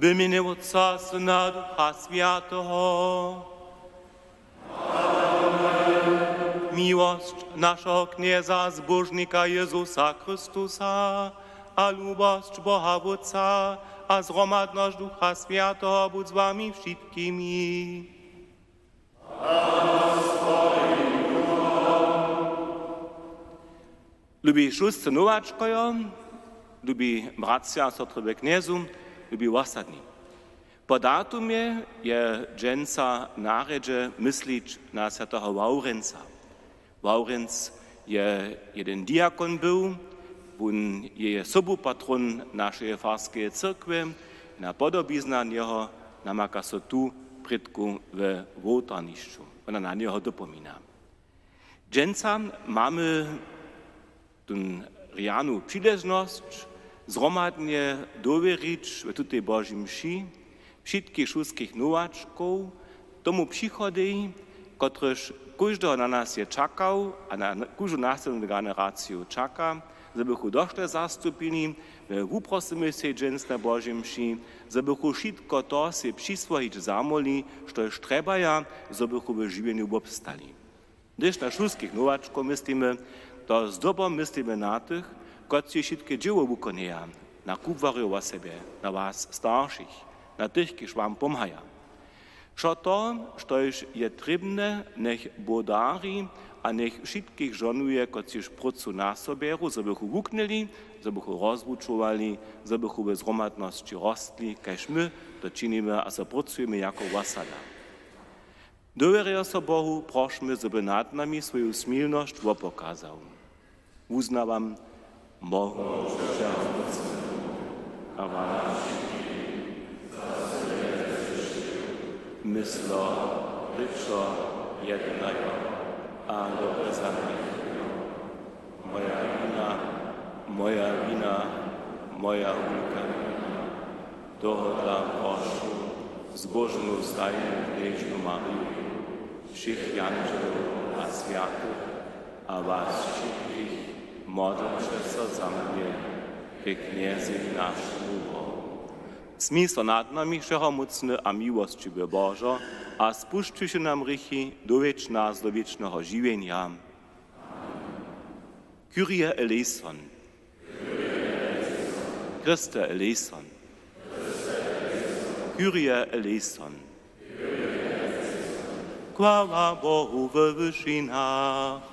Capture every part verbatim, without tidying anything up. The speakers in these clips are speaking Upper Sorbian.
W mjenje Wótca, Syna, Ducha Swjateho. Miłosć našeho Knjeza, Zbóžnika Jězusa Chrystusa, a lubosć Boha Wótca, a zhromadnosć Ducha Swjateho budź z wami wšitkimi. Lubi šulscy nowačkojo, lubi bratřa a sotry we Knjezu, lubi wosadni. Po datumje je dźensa na rjedźe myslić na swjateho Wawrjenca. Wawrjenc je jedyn diakon był, wón je sobupatrón našeje farskeje cyrkwje, na podobizna njeho namaka so tu prědku we wołtarnišću. Wona na njeho dopomina. Dźensa mamy tón rjanu přiležnosć zhromadnje dowěrić w tutej Božej mši wšitkich šulskich nowačkow tomu přichodej, kotryž kóždeho na nas je čakał a na kóždu naslednu generaciju čaka, zo bychu došle zastupili. My wuprosymy sej dźensa na Božej mši, zo bychu wšitko to sej přiswojić zamoli, štož trjebaja, zo bychu w žiwjenju wobstali. Hdyž na šulskich nowačkow myslimy, to zdobom myslimy na tych, kotřiž wšitke dźěło wukonjeja, na kubłarjow wosebje, na was staršich, na tych, kiž wam pomhaja. Wšo to, štož je trěbne, njech Bóh dari a njech wšitkich žonuje, kotřiž prócu na so bjeru, zo bychu wuknyli, zo bychu rozwučowali, zo bychu we zhromadnosći rostli, kaž my to činimy a so prócujemy jako wosada. Dowěrjo so Bohu, prošmy, zo by nad nami swoju smilnosć wopokazał. Wuznawam Bohu, Wšehomócnemu a wam, myslo, rěčo, jednajo a dobre zaměrijo. Moja wina, moja wina, moja wulka wina. Tohodla prošu zbóžnu stajnu knježnu Mariju, wšěch jandźelow a swjatych a was wšitkich, modlće so za mnje ke Knjezej našemu Bohu. Smil so nad nami, wšehomócny a miłosćiwy Božo, a spušćiwši nam hrěchi, dowjedź nas do wěčneho žiwjenja. Kyrie eleison. Christe eleison. Kyrie eleison. Chwała Bohu we wyšinach.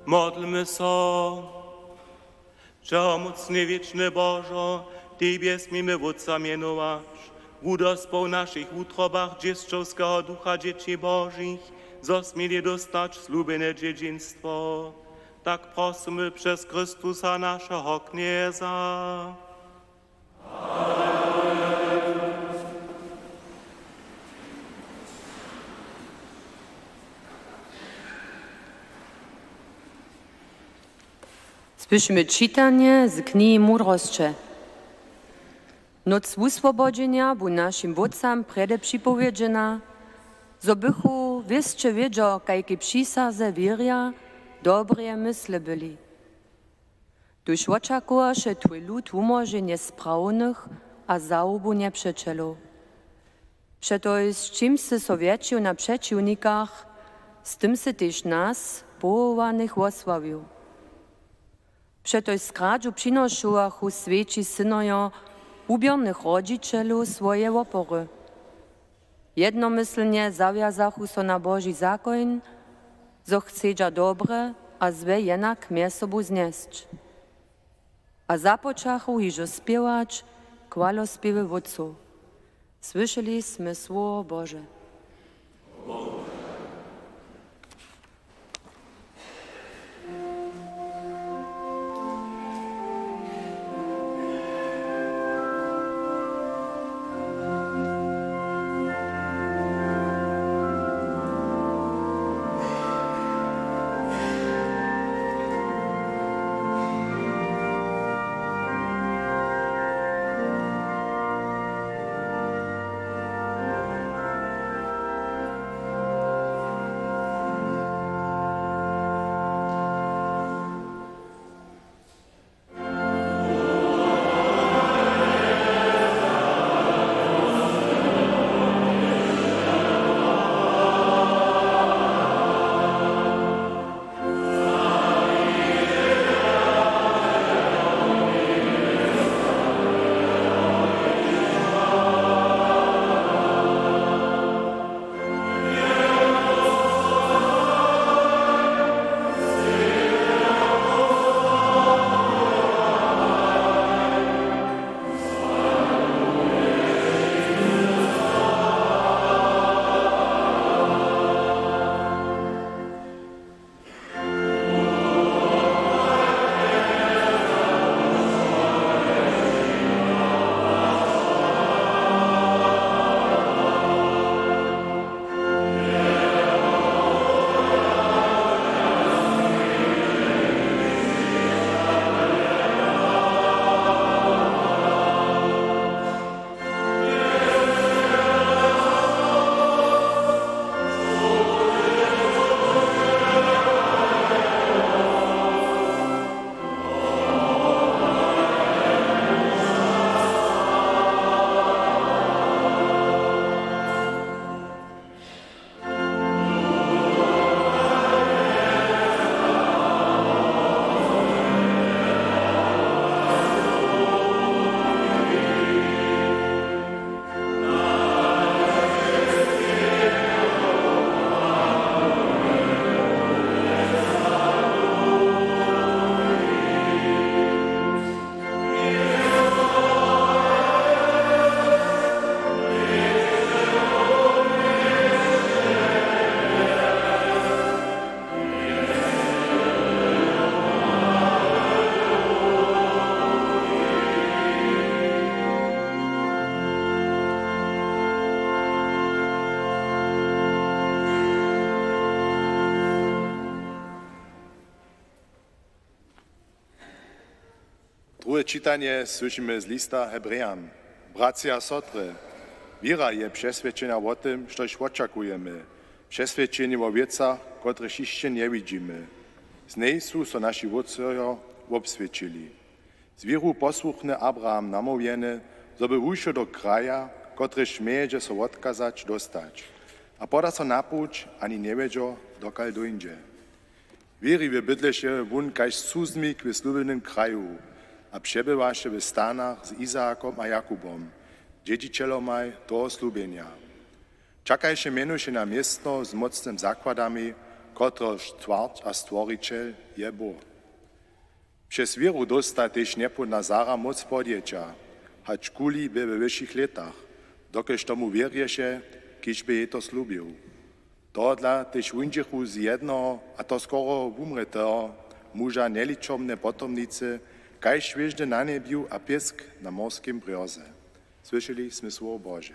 Modlmy so. Wšehomócny wěčny Božo, Tebje směmy Wótca mjenować, wudospoł w našich wutrobach dźěsćowskeho ducha dźěći Božich, zo směli dóstać slubjene dźědźinstwo. Tak prosymy přez Chrystusa, našeho Knjeza. Słyšimy čitanje z knihi Mudrosće. Nóc wuswobodźenja bu našim wótcam prjedy připowědźena, zo bychu wěsće wědźo, kajki přisaze wěrja, dobreje mysle byli. Tuž wočakowaše twój lud wumóženje sprawnych a zahubu njepřećelow. Přetož, z čimž sy so wjetšił na přećiwnikach, z tym sy tež nas, powołanych, wosławił. Přetož z kradźu přinošowachu swjeći synojo wuběrnych rodźićelow swoje wopory. Jednomyslnje zawjazachu so na Boži zakoń, zo chcedźa dobre a złe jednak mjez sobu znjesć. A započachu hižo spěwać chwalospěwy Wótcow. Słyšeli smy słowo Bože. Druhe čitanje słyšimy z lista Hebrejam. Bratřa a sotry, wěra je přeswědčenja wo tym, štož wočakujemy, přeswědčenje wo wěcach, kotrež hišće njewidźimy. Z njej su so naši wótřojo wobswědčili. Z wěru posłuchny Abraham namołwjeny, zo by wušoł do kraja, kotryž njeje dźe so wotkazać, dóstać. A poda so na puć, ani njewědźo, dokal dóńdźe. Wěriwy bydleše wón kaž cudźzmik w slubjenym kraju a přebywaše w stanach z Izaakom a Jakubom, dźědźićelomaj toho slubjenja. Čakajše mjenujše na městno z mocnym zakładami, kotrehož Twórca a Stworićel je Bóh. Přez wěru dósta tež njepołna Sara móc podjeća, hač kuli bě we wyšich lětach, dokelž tomu wěrješe, kiž bě jej to slubił. Tohodla tež wuńdźechu z jednoho, a to skoro wumrěteho, muža njeličomne potomnicy, kaž hwěždy na njebju a pěsk na morskim brjoze. Słyšeli smy słowo Bože.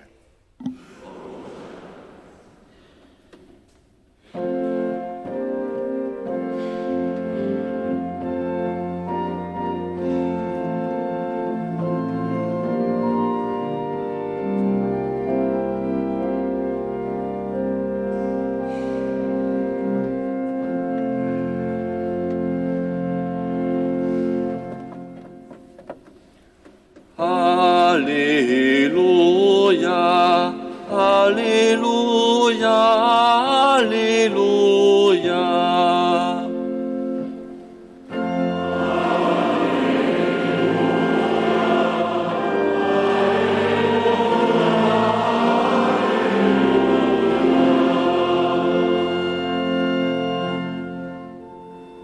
Aleluja, aleluja, aleluja.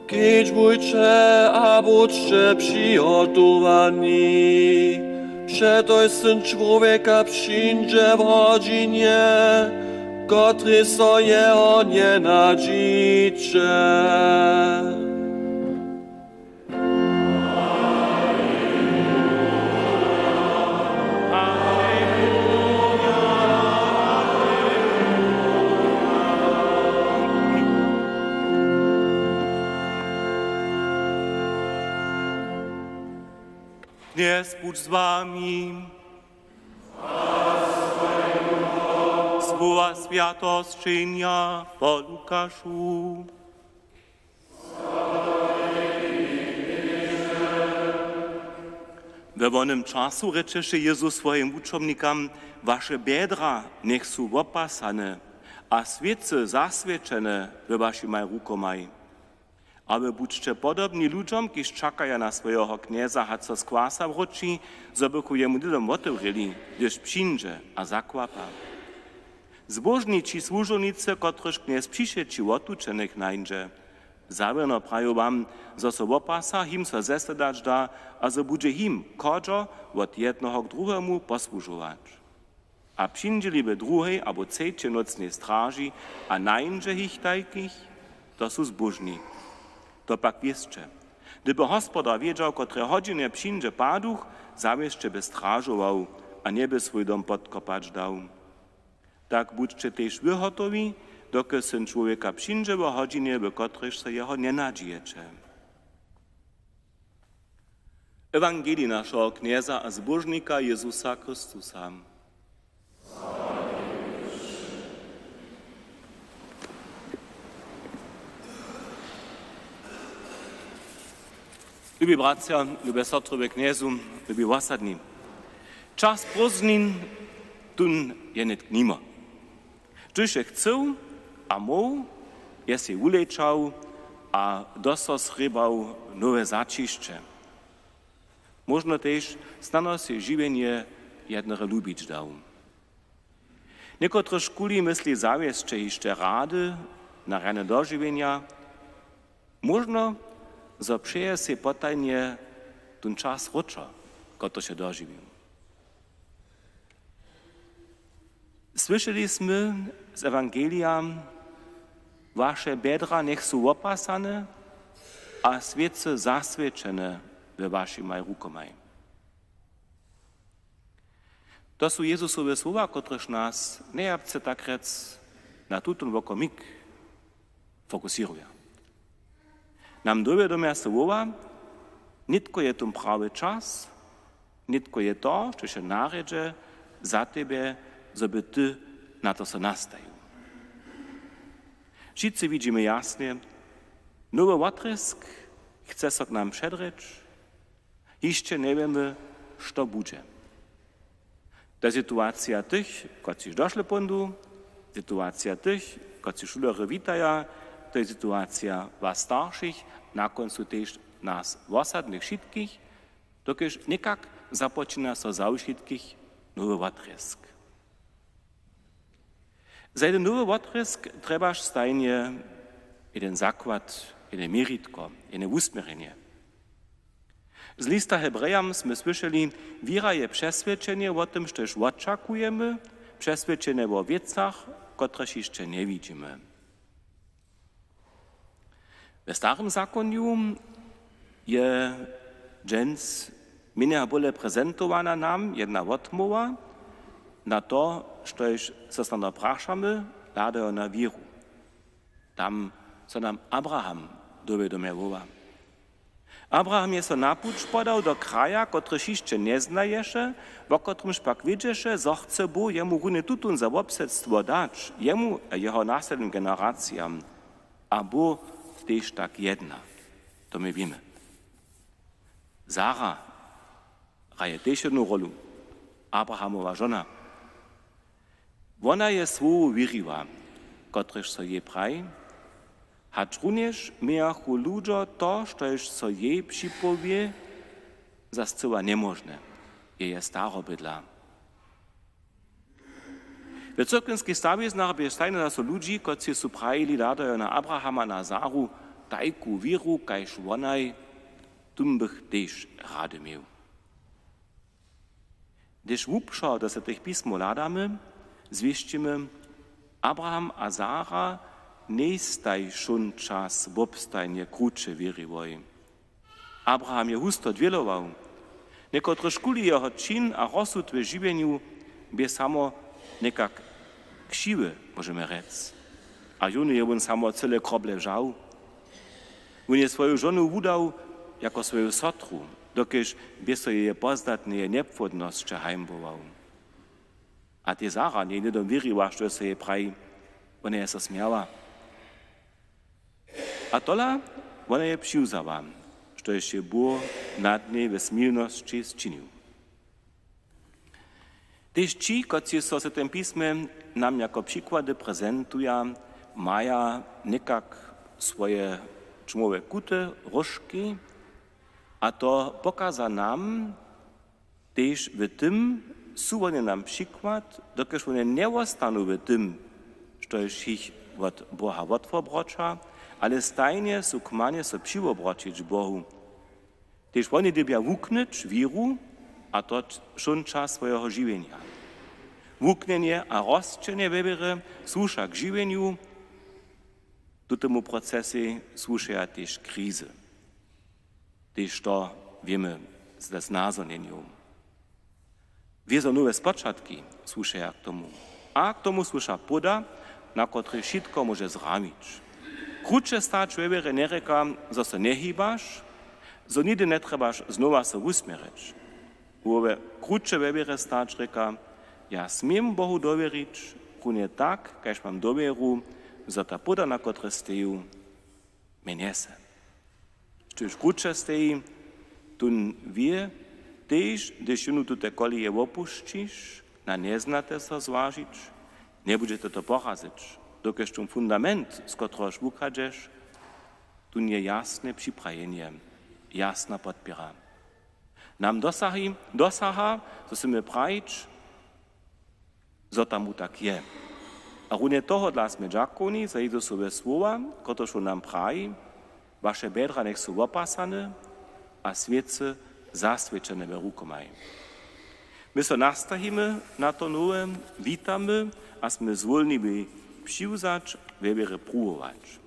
Kić budźće a budźće přihotowani, přetož Syn čłowjeka přińdźe w hodźinje, kotryž so jeho njenadźiće. Knjez budź z wami. Słowa swjateho sćenja po Lukašu. We wonym času rěčeše Jezus swojim wučomnikam: Waše bjedra njech su wopasane a swěcy zaswjećene we wašimaj rukomaj. A wy budźće podobni ludźom, kiž čakaja na swojeho knjeza, hač so z kwasa wróći, zo bychu jemu hnydom wotewrěli, hdyž přińdźe a zakłapa. Zbóžni ći słužownicy, kotrychž knjez přiše ći wotuće, njech nańdźe. Zawěrno praju wam, zo so wopasa, him so zesledać da a zo budźe him chodźo wot jednoho k druhemu posłužować. A přińdźeli w druhej abo třećej nócnej straži a nańdźe jich tajkich, to su zbóžni. To pak wěsće: Hdyby hospodar wědźał, kotreje hodźinje přińdźe paduch, zawěsće by stražował a njeby swój dom podkopać dał. Tak budźće tež wy hotowi, dokelž Syn čłowjeka přińdźe w hodźinje, w kotrejž so jeho njenadźijeće. Ewangelij našeho Knjeza a Zbóžnika Jezusa Chrystusa. Lubi bratřa, lube sotry we Knjezu, lubi wosadni. Čas prózdnin, tón je nětk nimo. Hdyž je chcył a móhł, je sej wulečał a do so srěbał nowe zaćišće. Móžno tež snano sej žiwjenje jednere lubić dał. Někotrežkuli mysli zawěsće hišće rady na rjane dožiwjenja, móžno, zo přeje sej potajnje tón čas wróćo, kotryž je dožiwił. Słyšeli smy z ewangelija: Waše bjedra njech su wopasane a swěcy zaswěćene we wašimaj rukomaj. To su Jezusowe słowa, kotrež nas njejapce tak rjec na tutón wokomik fokusiruja. Nam dowědomja słowa: Nětko je tón prawy čas, nětko je to, štož je na rjedźe za tebje, zo by ty na to so nastajił. Wšitcy widźimy jasnje, nowy wotrězk chce so k nam předrěć, hišće njewěmy, što budźe. To je situacija tych, kotřiž došli póńdu, situacija tych, kotřiž šulerjo witaja, to je situacija was staršich, na kóncu tež nas wosadnych wšitkich, dokelž někak započina so za wšitkich nowy wotrězk. Za jedyn nowy wotrězk trjebaš stajnje Jedyn zakład, jedne měritko, jedne wusměrjenje. Z lista Hebrejam smy słyšeli: „Wěra je přeswědčenje wo tym, štož wočakujemy, přeswědčenje wo wěcach, kotrež hišće njewidźimy.“ We Starym zakonju je dźens mjenja bóle prezentowana nam jedna wotmołwa na to, štož so snano prašamy, hladajo na wěru. Tam so nam Abraham dowědomje woła. Abraham je so na puć podał do kraja, kotryž hišće njeznaješe, wo kotrymž pak wědźeše, zo chce Bóh jemu runje tutón za wobsydstwo dać, jemu a jeho nasljednym generacijam. A Bóh tež tak jedna. To my wěmy. Sara hraje tež jednu rolu, Abrahamowa žona. Wona je słowu wěriła, kotrež so jej praji, hačrunjež mějachu ludźo to, štož so jej připowě, za scyła njemóžne, jeje starobydla. We cyrkwińskich stawěznach bě stajnje zaso ludźi, kotřiž su prajili, hladajo na Abrahama, na Saru, tajku wěru kaž wonaj, tón bych tež rady měł. Hdyž hłubšo do Swytych pismow hladamy, zwěsćimy: Abraham a Sara njejstaj wšón čas wobstajnje kruće wěriłoj. Abraham je husto dwělował. Někotrež kuli jeho čin a rozsud w žiwjenju bě samo někak křiwy, móžemy rjec. A jónu je wón samo cyle kroble wžał. Wón je swoju žonu wudał jako swoju sotru, dokelž bě so jeje pozdatneje njepłodnosće hajmbował. A tež Sara njejstaj hnydom wěriła, štož so jej praji. Wona je so směła. A tola wona je přiwzała, štož je Bóh nad njej we smilnosći sčinił. Tež ći, kotřiž so w Swytym pismje nam jako přikłady prezentuja, maja někak swoje čmowe kuty, róžki, a to pokaza nam, tež w tym su wone nam přikład, dokelž wone njewostanu w tym, štož jich wot Boha wotwobroća, ale stajnje su k manje so přiwobroćić Bohu. Tež woni dyrbja wuknyć wěru, a to ć-, wšón čas swojeho žiwjenja. Wuknjenje a rosćenje we wěrje słuša k žiwjenju, tutomu procesej słušeja tež krizy. Tež to wěmy ze znazhonjenjow. Wězo nowe spočatki słušeja k tomu. A k tomu słuša płóda, na kotrej wšitko móže zramić. Kruće stać we wěrje njerěka, zo so njehibaš, zo nihdy njetrjebaš znowa so wusměrić. Wowe kruće we wěrje stać rěka: „Ja směm Bohu dowěrić, runje tak, kaž mam dowěru, zo ta płóda, na kotrej steju, mje njese.“ Štóž kruće steji, tón wě, tež hdyž jónu tute koleje wopušćiš, na njeznate so zwažić, njebudźete to porazyć, dokelž tón fundament, z kotrehož wuchadźeš, tón je jasne připrajenje, jasna podpěra. Nam dosahi-, dosaha, zo smy prajić, zo tomu tak je. A runje tohodla smy dźakowni za Jezusowe słowa, kotrež wón nam praji: „Waše bjedra njech su wopasane a swěcy zaswěćene we rukomaj.“ My so nastahimy na to nowe, witamy a smy zwólniwi přiwzać, we wěrje pruwować.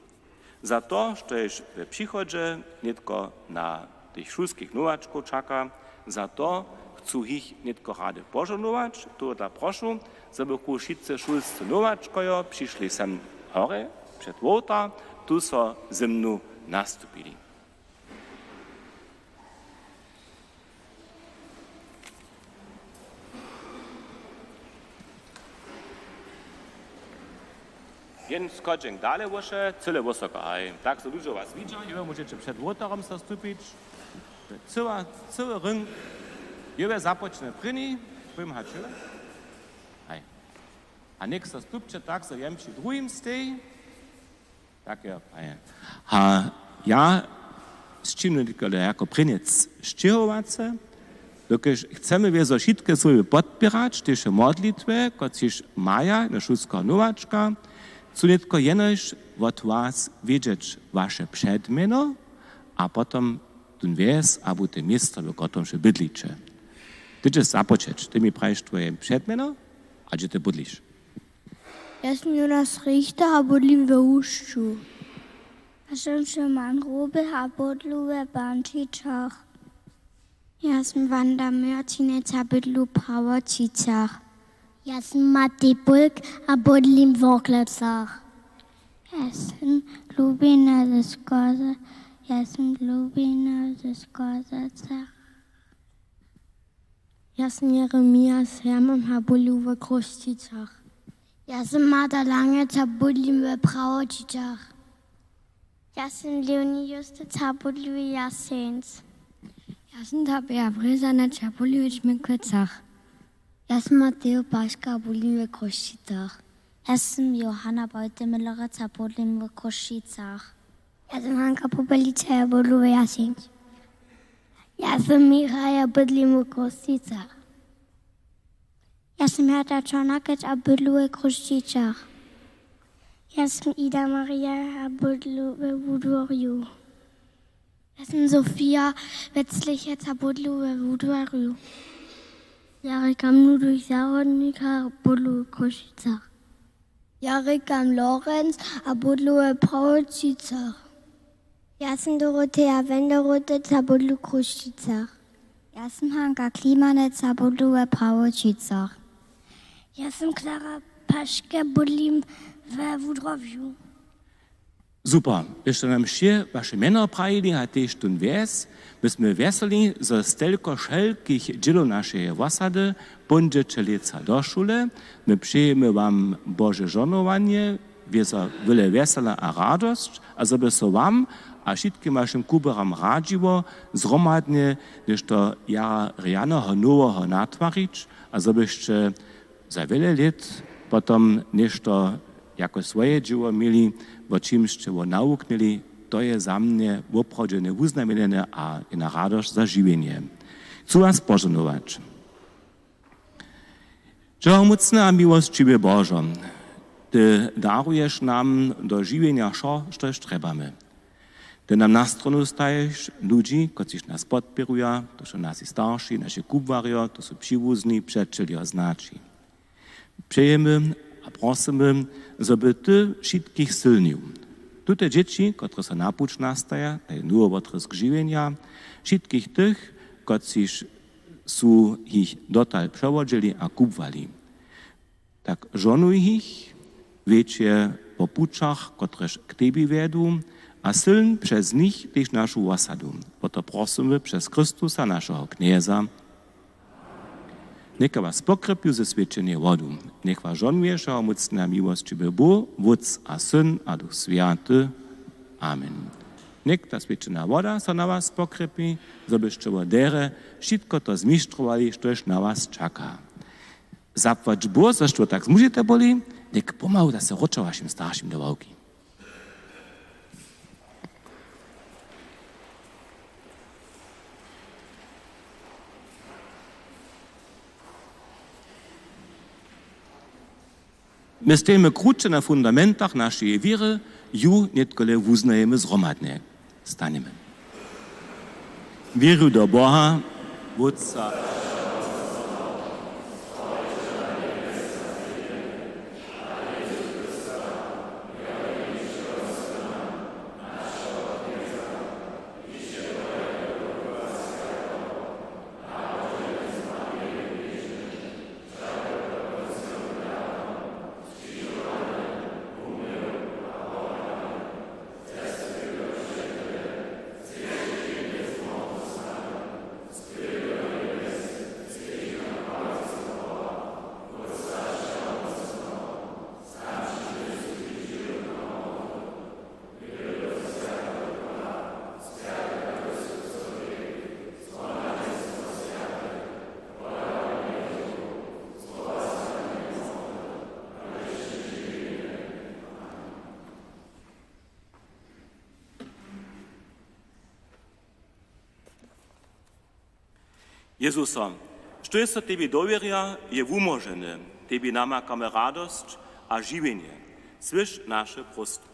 Za to, štož we přichodźe nětko na tych šulskich nowačkow čaka, za to chcu jich nětko rady požohnować. Tohodla prošu, zo bychu wšitcy šulscy nowačkojo přišli sem horje před wowta, tu so ze mnu nastupili. Jen schodźenk dale wyše, cyle wysoko, haj. Tak so ludźo was widźa, jo, móžeće před wołtarom so stupić. Cyła, cyły ring. Jo, započnje prěni, powiem, haj, čyle. Haj. A něk so stupće tak, so jen při druhim stej. Tak jo, a je. A ja sćimny jako prěnjec sćěhowace, dokelž chcemy wězo wšitke słowy podpěrać, tež w modlitwje, kotřiž maja, naš šulska nowačka, Chcu nětko jenož wot was wědźeć waše předmjeno a potom tón wjes abo te městno, w kotrymž wy bydliće. Ty dźeš započeć, ty mi prajiš twoje předmjeno a hdźe ty bydliš. Ja sym Jonas Richter a bydlim we Hušću. Ja sym Šěman Hrubych a bydlu we Bančičach. Ja sym Wanda Myrcinec a bydlu w Prawoćicach. Ja sym Matej Pulk a bydlim w Worklecach. Ja sym Lubina ze Skoze-, ja sym Lubina ze Skozecach. Ja sym Jeremias Hermann a bydlu we Chrósćicach. Ja sym Marta Langec a bydlim we Prawoćicach. Ja sym Leonie Justec a bydlu we Jaseńc. Ja sym Tabea Brězanec a bydlu we Ćmykwecach. Ja sym Mateo Paška a bydlim we Chrósćicach. Ja sym Johanna Beutemüllerec a bydlim we Chrósćicach. Ja sym Hanka Popelica a bydlu we Jaseńc. Ja sym Michael a bydlim we Chrósćicach. Ja sym Herta Čornakec a bydlu we Chrósćicach. Ja sym Ida Maria a bydlu we Wudworju. Ja sym Sofia Weclichec a bydlu we Wudworju. Ja rěkam Ludwig Zahrodnik a bydlu we Chrósćicach. Ja rěkam Lorenz a bydlu we Prawoćicach. Ja sym Dorothea Wenderotec a bydlu w Chrósćicach. Ja sym Hanka Klimanec a bydlu we Prawoćicach. Ja sym Klara Paške, bydlim we Wudworju. Super, byšće nam wšě waše mjeno prajili a tež tón wjes. My smy wjeseli, zo stelko wšelkich dźělow našeje wosady póńdźeće lětsa do šule. My přejemy wam bože žohnowanje, wjele wjesela a radosć, a zo by so wam a wšitkim wašim kuběram radźiło zhromadnje něšto jara rjaneho noweho natwarić, a zo byšće za wjele lět potom něšto jako swoje dźěło měli, wo čimž sće wo nawuknyli. To je za mnje woprawdźene wuznamjenjenje a jedna radosć za žiwjenje. Chcu was požohnować. Wšehomócny a miłosćiwy Božo, ty daruješ nam do žiwjenja wšo, štož trjebamy. Ty nam na stronu staješ ludźi, kotřiž nas podpěruja, to su naši starši, naši kubłarjo, to su přiwuzli, přećeljo, znaći. Přejemy a prosymy, zo by ty wšitkich sylnił. Tute dźěći, kotrež so na puć nastaja, na jeden nowy wotrězk žiwjenja, wšitkich tych, kotřiž su jich dotal přewodźeli a kubłali. Tak žohnuj jich, wjedź je po pućach, kotrež k tebi wjedu, a sylń přez nich tež našu wosadu. Wo to prosymy přez Chrystusa, našeho Knjeza. Něka was pokrjepi ze swjećenje wodu. Njech was žohnuje wšehomócny a miłosćiwy Bóh, Wótc a Syn a Duch Swjaty. Amen. Njech ta swjećena woda so na was pokrjepi, zo byšće wot derje wšitko to zmištrowali, štož na was čaka. Zapłać Bóh, zo sće tak zmóžite byli, njech pomału da so wróća wašim staršim do ławki. My stojimy kruće na fundamentach našeje wěry, ju nětkole wuznajemy zhromadnje. Stanjemy. Wěru do Boha, Wótca. Jezuso, štož so tebi dowěrja, je wumóžene. Tebi namakamy radosć a žiwjenje. Słyš naše próstwy.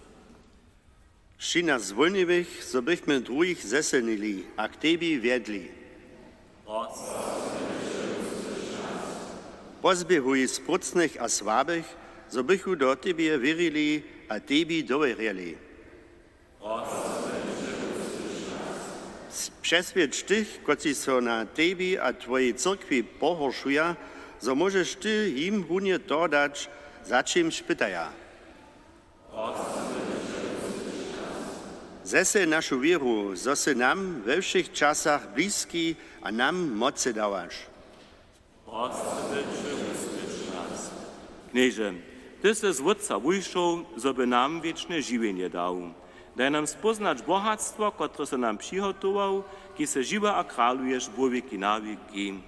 Čiń nas zwólniwych, zo bychmy druhich zesylnili a k tebi wjedli. Pozběhuj sprócnych a słabych, zo bychu do tebje wěrili a tebi dowěrjeli. S-, přeswědč tych, kotřiž so na tebi a twojej cyrkwi pohoršuja, zo móžeš ty jim runje to dać, za čimž pytaja. Zesyl našu wěru, zo sy nam we wšěch časach bliski a nam mocy dawaš. Knježe, ty sy z Wótca wušoł, zo by nam wěčne žiwjenje dał. Daj nam spóznać bohatstwo, kotrež sy nam přihotował, kiž sy žiwy a kraluješ wo wěki na wěki.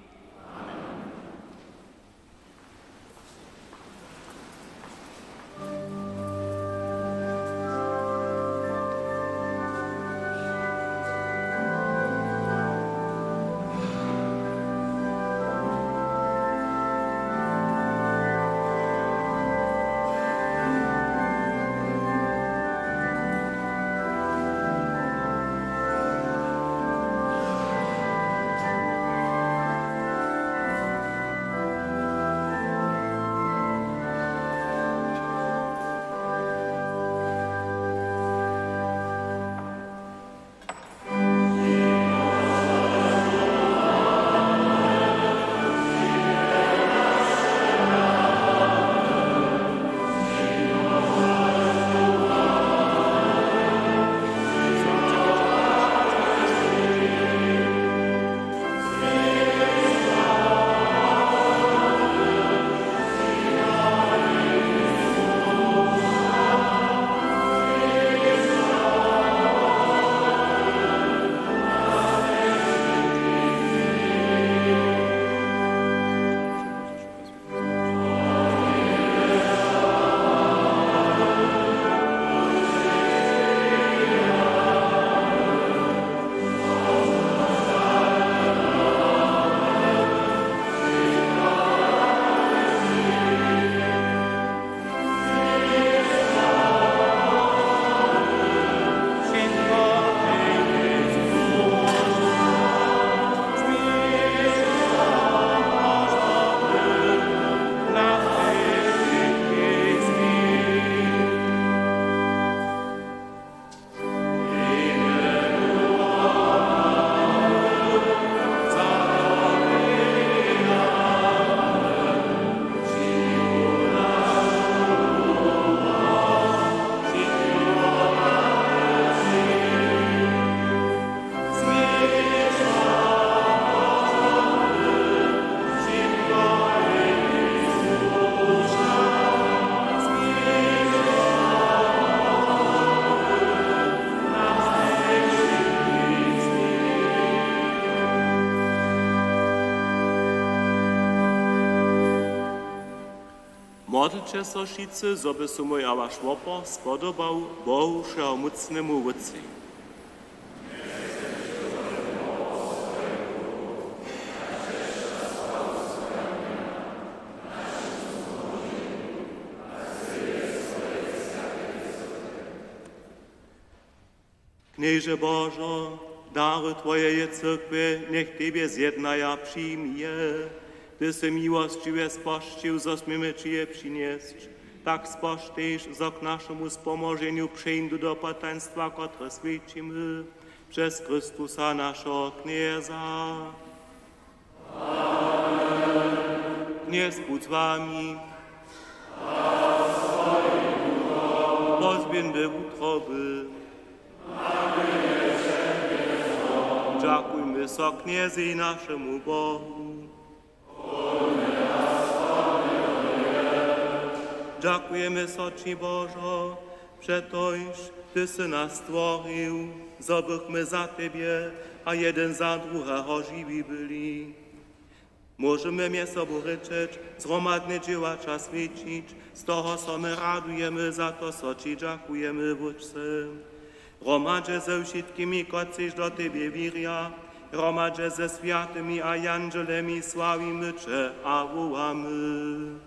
Modlće so wšitcy, zo by so mój a waš wopor spodobał Bohu, wšehomócnemu Wótcej. Knježe Božo, dary Twojeje cyrkwje njech tebje zjednaja, přijmi je. Ty sy miłosćiwje spožčił, zo směmy ći je přinjesć. Tak spožč tež, zo k našemu spomoženju přeńdu do potajnstwa, kotrež swjećimy přez Chrystusa, našeho Knjeza. Knjez budź z wami. Pozběhńmy wutroby. Dźakujmy so Knjezej, našemu Bohu. Dźakujemy so ći, Božo, přetož ty sy nas stworił, zo bychmy za tebje a jedyn za druheho žiwi byli. Móžemy mjez sobu rěčeć, zhromadnje dźěłać a swjećić, z toho so my radujemy, za to so ći dźakujemy, Wótče. Hromadźe ze wšitkimi, kotřiž do tebje wěrja, hromadźe ze swjatymi a jandźelemi sławimy će a wołamy.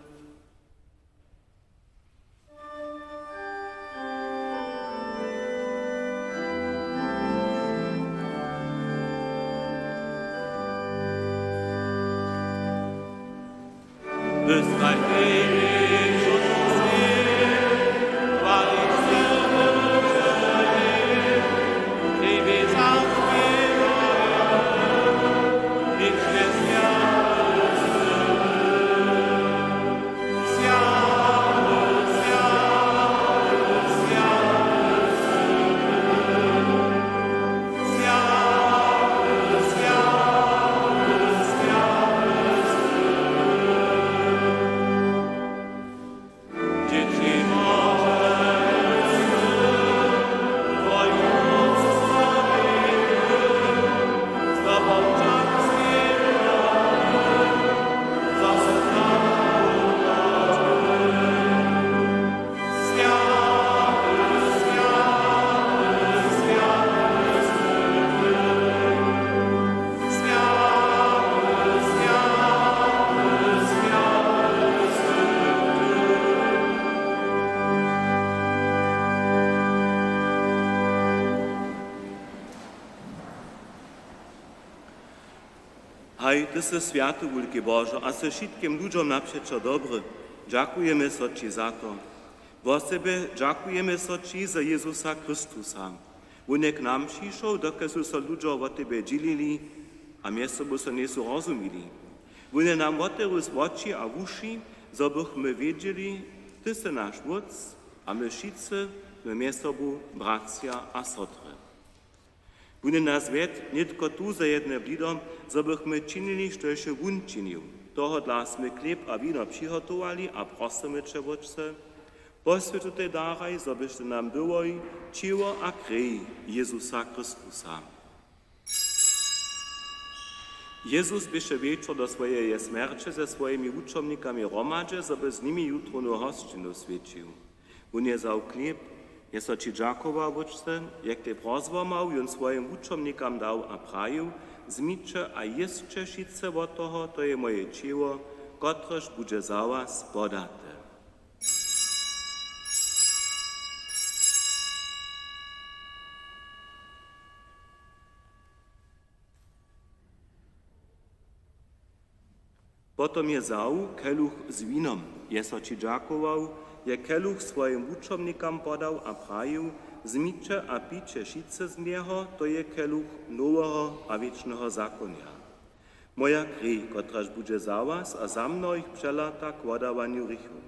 Haj, ty sy swjaty, wulki Božo, a sy wšitkim ludźom napřećo dobry. Dźakujemy so ći za to. Wosebje dźakujemy so ći za Jezusa Chrystusa. Wón je k nam přišoł, dokelž su so ludźo wo tebje dźělili a mjez sobu so njejsu rozumili. Wón je nam wotewrěł woči a wuši, zo bychmy wědźeli, ty sy naš Wótc a my wšitcy, my mjez sobu bratřa a sotry. Wón je nas wjedł nětko tu za jedne blido, zo bychmy činili, štož je wón činił. Tohodla smy chlěb a wino přihotowali a prosymy će, Wótče, poswjeć tutej daraj, zo byštej nam byłoj ćěło a krej Jezusa Chrystusa. Jezus běše wječor do swojeje smjerće ze swojimi wučomnikami hromadźe, zo by z nimi jutrownu hosćinu swjećił. Wón je wzał chlěb, je so ći dźakował, Wótče, je chlěb rozłamał, jón swojim wučomnikam dał a prajił: Wzmiće a jěsće wšitcy wot toho, to je moje ćěło, kotrež budźe za was podate. Potom je wzał keluch z winom, je so ći dźakował, je keluch swojim wučomnikam podał a prajił: Wzmiće a pijće wšitcy z njeho, to je keluch noweho a wěčneho zakonja. Moja krej, kotraž budźe za was a za mnohich přelata k wodawanju hrěchow.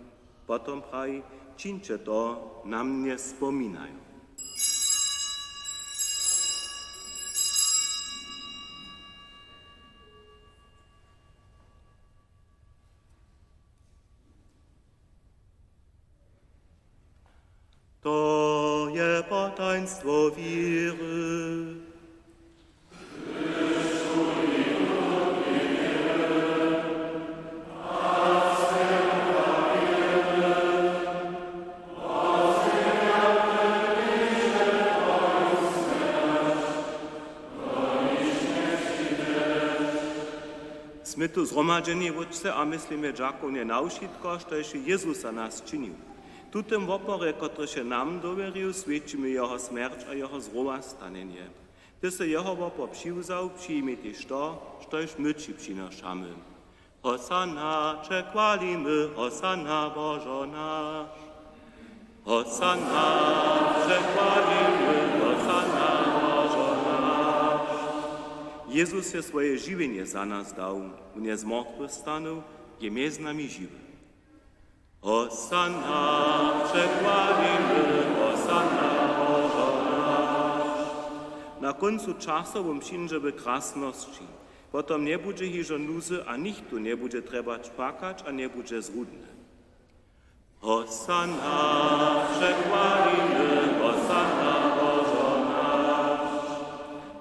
Potom praji: Čińće to, na mnje spominajo. To je potajnstwo wěry. Smy tu zhromadźeni, Wótče, a myslimy dźakownje na wšitko, štož je Jezus za nas činił. W tutym woporje, kotryž je nam dowěrił, swědčimy jeho smjerć a jeho zrowastanjenje. Ty sy jeho wopor přiwzał, přijmi tež to, štož my ći přinošamy. Hosanna, će chwalimy, hosanna, Božo naš. Hosanna, će chwalimy, hosanna, Božo naš. Jezus je swoje žiwjenje za nas dał. Wón je z mortwych stanył, je mjez nami žiwy. Hosanna, će chwalimy, hosanna, Božo naš. Na kóncu časow wón přińdźe w krasnosći. Potom njebudźe hižo nuzy a nichtó njebudźe trjebać płakać a njebudźe zrudny. Hosanna, će chwalimy, hosanna, Božo naš.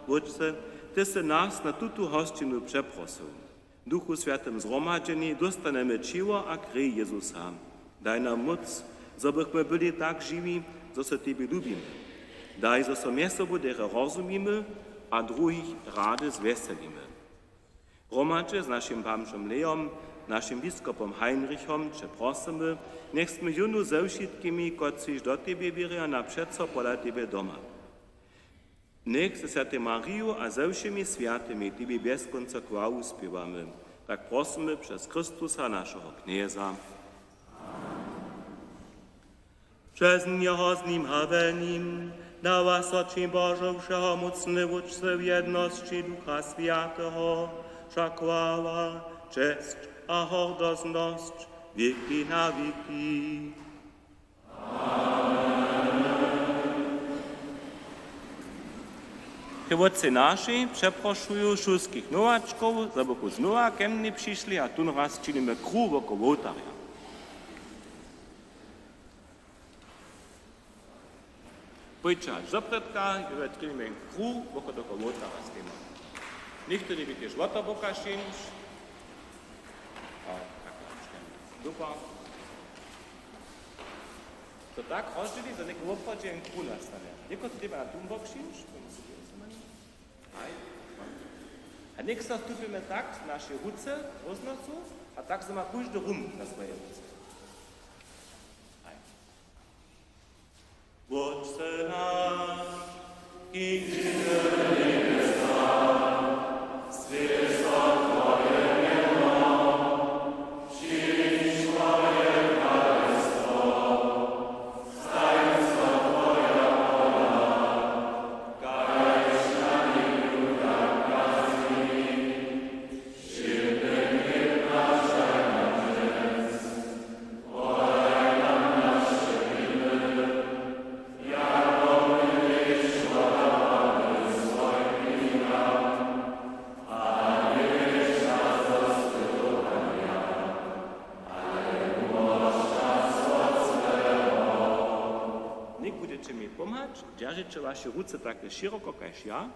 Wótče, ty sy nas na tutu hosćinu přeprosył. W Duchu Swjatym zhromadźeni dóstanemy ćěło a krej Jezusa. Daj nam móc, zo bychmy byli tak žiwi, zo so tebi lubimy. Daj, zo so mjez sobu derje rozumimy a druhich rady zwjeselimy. Hromadźe z našim bamžom Leom, našim biskopom Heinrichom će prosymy, njech smy jónu ze wšitkimi, kotřiž do tebje wěrja, na přeco pola tebje doma. Njech ze swjatej Mariju a ze wšěmi swjatymi tebi bjez kónca chwalu spěwamy. Tak prosymy přez Chrystusa, našeho Knjeza. Přez njeho, z nim a w nim dawa so ći, Božo, wšehomócny Wótče, w jednosći Ducha Swjateho, wša chwała, česć a hordoznosć wěki na wěki. Při Wótče našej přeprošuju wšudskich nowačkow, zo bychu znowa ke mni přišli, a tón raz činimy kruh wokoło wołtarja. Pójće hač doprědka, jewje činimy kruh wokoło wołtarja stejimy. Něchtó dyrbi tež wotoboka šěńć. A tak, super. To tak rozdźěli, zo něk woprawdźe jen kruh nastanje. Něko to dyrbi na tón bok šěńć. Haj. A něk so stupimy tak z našej ruce, roznosu, a tak zo ma kóždy rum na swojej ruce. Haj. Wótče naš, kiž sy w njebjesach, swjeć so twoje mjeno, přińdź twoje kralestwo, stań so twoja wola, kaž na njebju, tak na zemi. Něk budźeće mi pomhać, dźeržiće waše ruce tak šěroko kaž ja.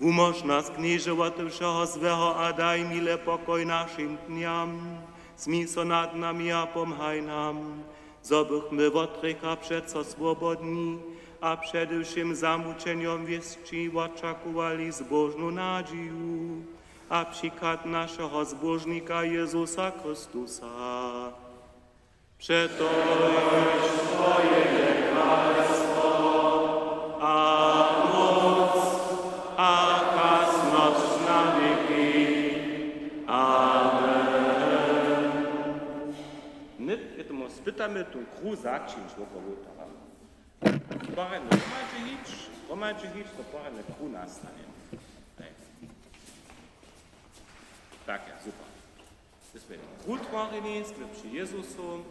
Wumóž nas, Knježe, wote wšeho złeho a daj mile pokoj našim dnjam. Smil so nad nami a pomhaj nam, zo bychmy wot hrěcha přeco swobodni a přede wšěm zamućenjom wěsći wočakowali zbóžnu nadźiju a přichad našeho Zbóžnika Jězusa Chrystusa. Přetož twoje je kralestwo a móc a krasnosć na wěki. Amen. Hnydke tomu spytamy, tón kruh začińć wokoło wołtarja. Porjadnje hromadźe hić, hromadźe hić, to porjadny kruh nastanje. Hej. Tak, ja, super. My smy kruh tworili, smy při Jězusu.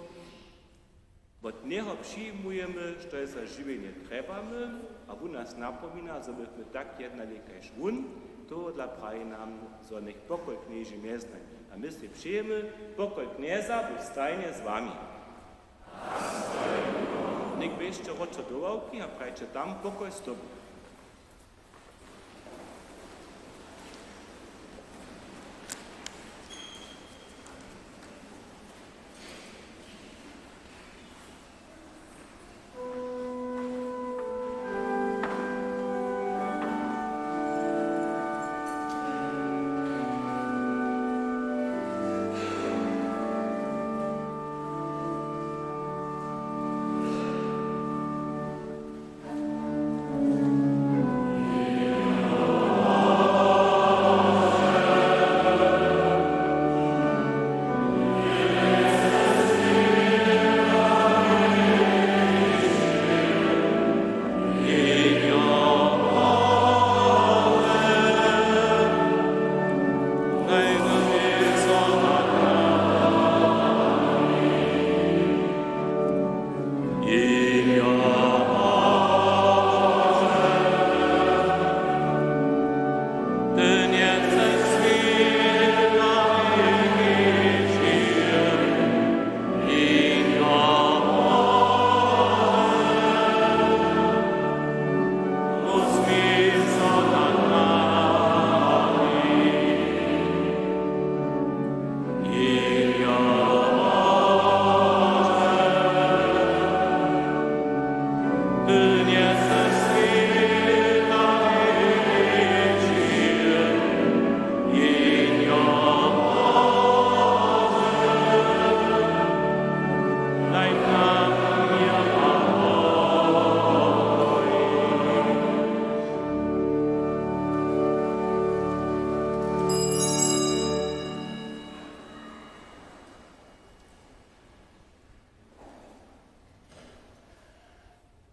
Wot njeho přijimujemy, štož za žiwjenje trjebamy, a wón nas napomina, zo bychmy tak jednali kaž wón. Tohodla praji nam, zo njech pokoj knježi mjez nami. A my sej přejemy: Pokoj Knjeza budź stajnje z wami. Něk běžće wróćo do ławki a prajće tam: Pokoj z tobu.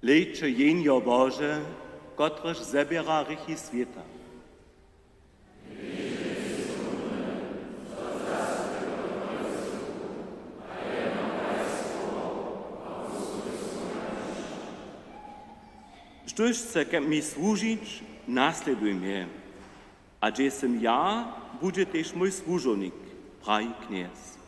Hlejće, Jehnjo Bože, kotrež zběra hrěchi swěta. Štóž chce ke mni słužić, naslěduj mje. A hdźež sym ja, budźe tež mój słužownik, praji Knjez.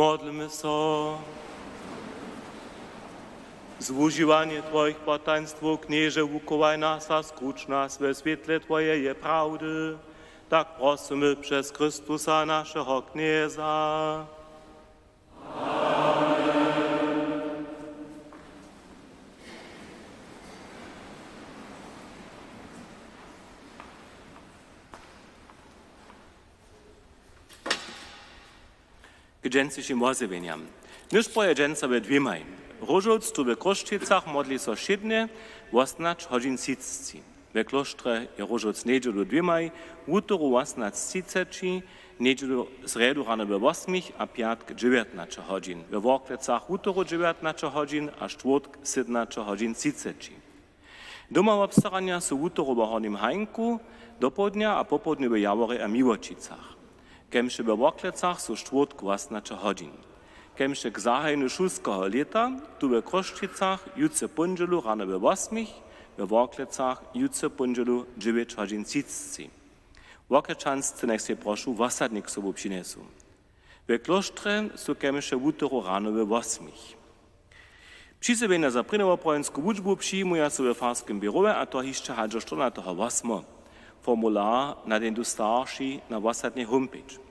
Modlmy so. Zwužiwanje Twojich potajnstwow, Knježe, wuchowaj nas a skruć nas we swětle Twojeje prawdy. Tak prosymy přez Chrystusa, našeho Knjeza. K dźensnišim wozjewjenjam. Nyšpor je dźensa we dwěmaj. Róžowc tu we Chrósćicach modli so wšědnje wosomnaće hodźin třiceći. We klóštrje je róžowc njedźelu dwěmaj, wutoru wosomnaće třiceći, njedźelu, srjedu rano we wosmich a pjatk dźewjatnaće hodźin. We Worklecach wutoru dźewjatnaće hodźin a štwórtk sydomnaće hodźin třiceći. Domawobstaranja su wutoru w Hornim Hajnku dopołdnja a popołdnju w Jaworje a Miłočicach. Kemše we Worklecach su štwórtk wosomnaće hodźin. Kemše k zahajenju šulskeho lěta tu we Chrósćicach jutře póndźelu rano we wosmich, we Worklecach jutře póndźelu dźewjeć hodźin třiceći. Worklećansce njech sej, prošu, wosadnje k sobu přinjesu. We klóštrje su kemše wutoru rano we wosmich. Přizjewjenja za prěnje woprawjensku wučbu přijimuja so we farskim běrowje, a to hišće hač do štyrnateho wosmeho. Formular nadejdu starši na wosadnej homepage.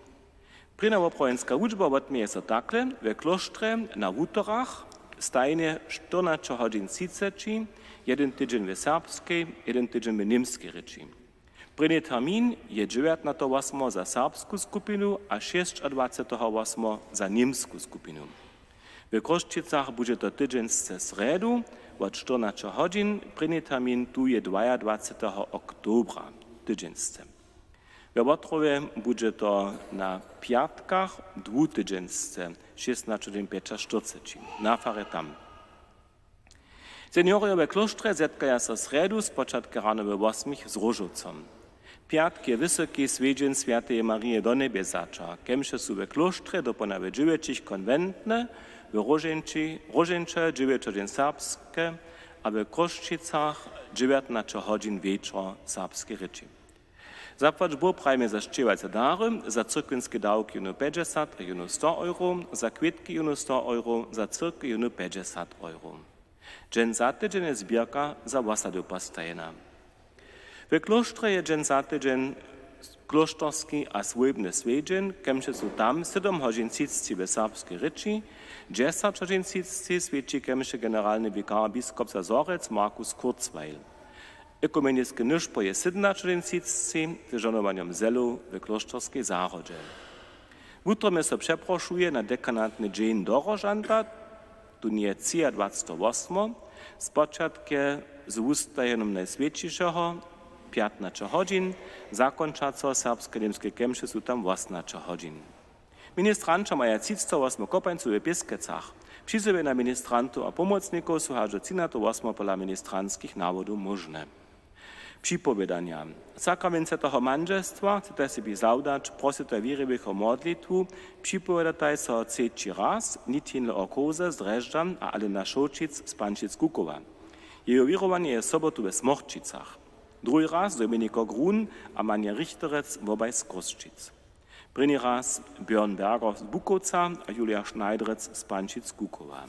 Prěnja woprawjenska wučba wotměje so takle: we klóštrje na wutorach stajnje štyrnaće hodźin třiceći, jedyn tydźeń w serbskej, jedyn tydźeń w němskej rěči. Prěni termin je dźewjatnateho wosmeho za serbsku skupinu a šěsćadwaceteho wosmeho za němsku skupinu. W Chrósćicach budźe to tydźensce srjedu wot štyrnaće hodźin, prěni termin tu je dwajadwaceteho oktobra, tydźensce. We Wotrowje budźe to na pjatkach dwutydźensce, šěsnaće hodźin pjećaštyrceći, na farje tam. Seniorojo we klóštrje zetkaja so srjedu spočatk rano we wosmich z róžowcom. Pjatk je wysoki swjedźeń swjateje Marije do njebjesatša, kemše su we klóštrje dopołdnja we dźewjećich konwentne, we Róžeńči-, Róžeńče dźewjeć hodźin serbske a we Chrósćicach dźewjatnaće hodźin wječor serbske rěči. Zapłać Bóh prajimy za sćěwace dary, za cyrkwinske dawki jónu pjećdźesat a jónu sto euro, za kwětki jónu sto euro, za cyrkej jónu pjećdźesat euro. Dźeń za tydźeń je zběrka za wosadu postajena. We klóštrje je dźeń za tydźeń klóšterski a swójbny swjedźeń, kemše su tam sydom hodźin třiceći we serbskej rěči, dźesać hodźin třiceći swjeći kemše generalny wikar biskop za Zhorjelc Markus Kurzweil. Ekumeniske nyšpor je sydomnaće hodźin třiceći ze žohnowanjom zelow we klóšterskej zahrodźe. Wutrobnje so přeprošuje na dekanatny dźeń do Rožanta, tón je třiadwaceteho wosmeho, spočatk je z wustajenym Najswjećišeho pjatnaće hodźin, zakónčaco serbske němske kemše su tam wosomnaće hodźin. Ministranća maja třiceteho wosmeho kopańcu we Pěskecach. Přizjewjenja ministrantow a pomocnikow su hač do třinateho wosmeho pola ministranskich nawodow móžne. Připowědanja. Sakramenta toho mandźelstwa chceta sebi zawdać, prosytaj wěriwych wo modlitwu, připowědataj so třeći raz Nitinle Okołze z Drježdźan a Alena Šołćic z Pančic-Kukowa. Jeju wěrowanje je sobotu we Smorčicach. Druhi raz Dominiko Grun a Manja Richterec, wobaj z Chrósćic. Prěni raz Björn Berger z Bukowca a Julia Schneiderec z Pančic-Kukowa.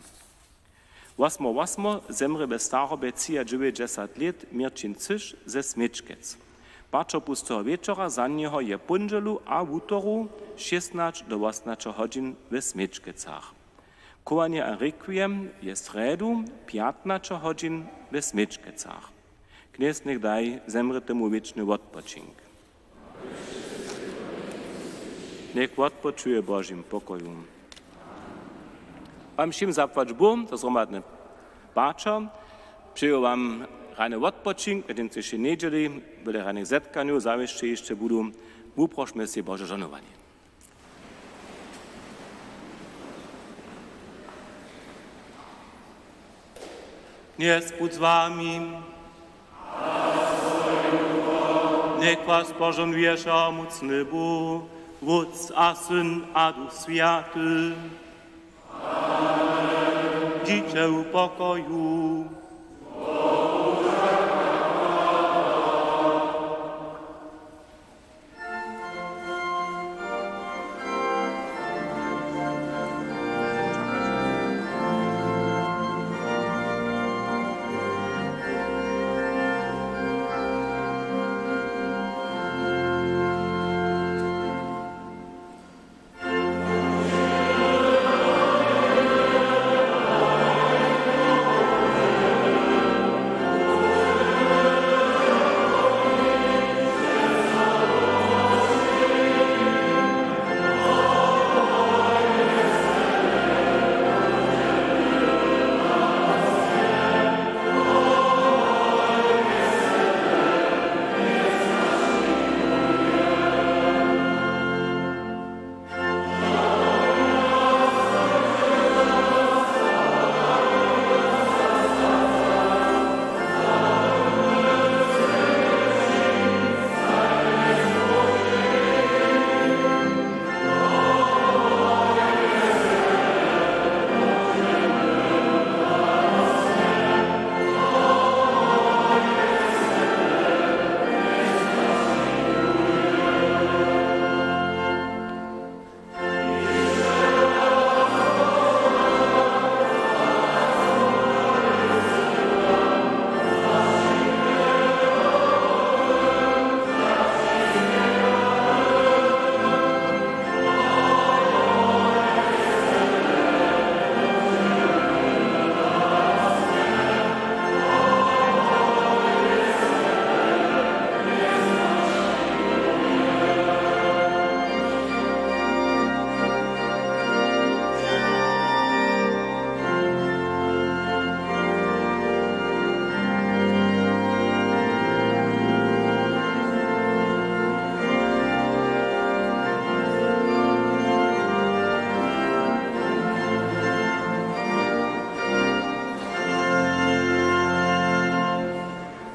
Wosmeho wosmeho zemrě we starobje třiadźewjećdźesat lět Měrćin Cyš ze Smječkec. Paćerpusteho wječora za njeho je póndźelu a wutoru šěsnaće do wosomnaće hodźin we Smječkecach. Chowanje a rekwiem je srjedu pjatnaće hodźin we Smječkecach. Knjez njech daj zemrětemu wěčny wotpočink. Njech wotpočuje w Božim pokoju. Wam wšěm zapłać Bóh za zhromadne paćer. Přeju wam rjany wotpočink na dźensnišej njedźeli, wjele rjanych zetkanjow, zawěsće hišće budu. Wuprošmy sej Bože žohnowanje. Knjez budź z wami. Njech was požohnuje wšehomócny Bóh, Wótc a Syn a Duch Swjaty. Dźiće w pokoju.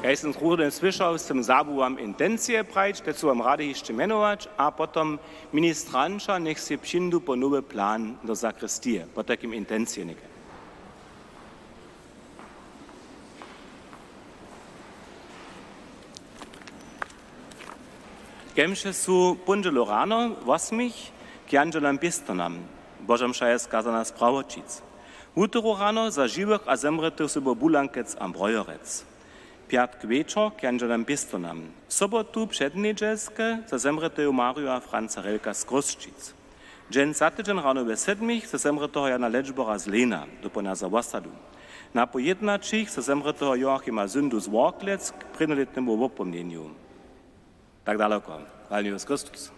Kaž sym druhdy słyšał, sym zabył wam intencije prajić, te su wam rady hišće mjenować, a potom ministranća njech sej přińdu po nowy plan do sakristije, potajkim intencije někaj. Kemše su póndźelu rano wosmich k jandźelom pěstonam. Boža mša je skazana z Prawoćic. Wutoru rano za žiwych a zemrětych su był Bulankec a Brojorec. Pjatk wječor k jandźelom pěstonam. Sobotu přednjedźelske za zemrěteju Marju a Franca Relka z Chrósćic. Dźens za tydźeń rano we sedmich za zemrěteho Jana Ledźbora z Lejna, dopołdnja za wosadu. Na poł jědnaćich za zemrěteho Joachima Zyndu z Worklec k prěnjolětnemu wopomnjenju. Tak daloko. Chwalny Jězus Chrystus.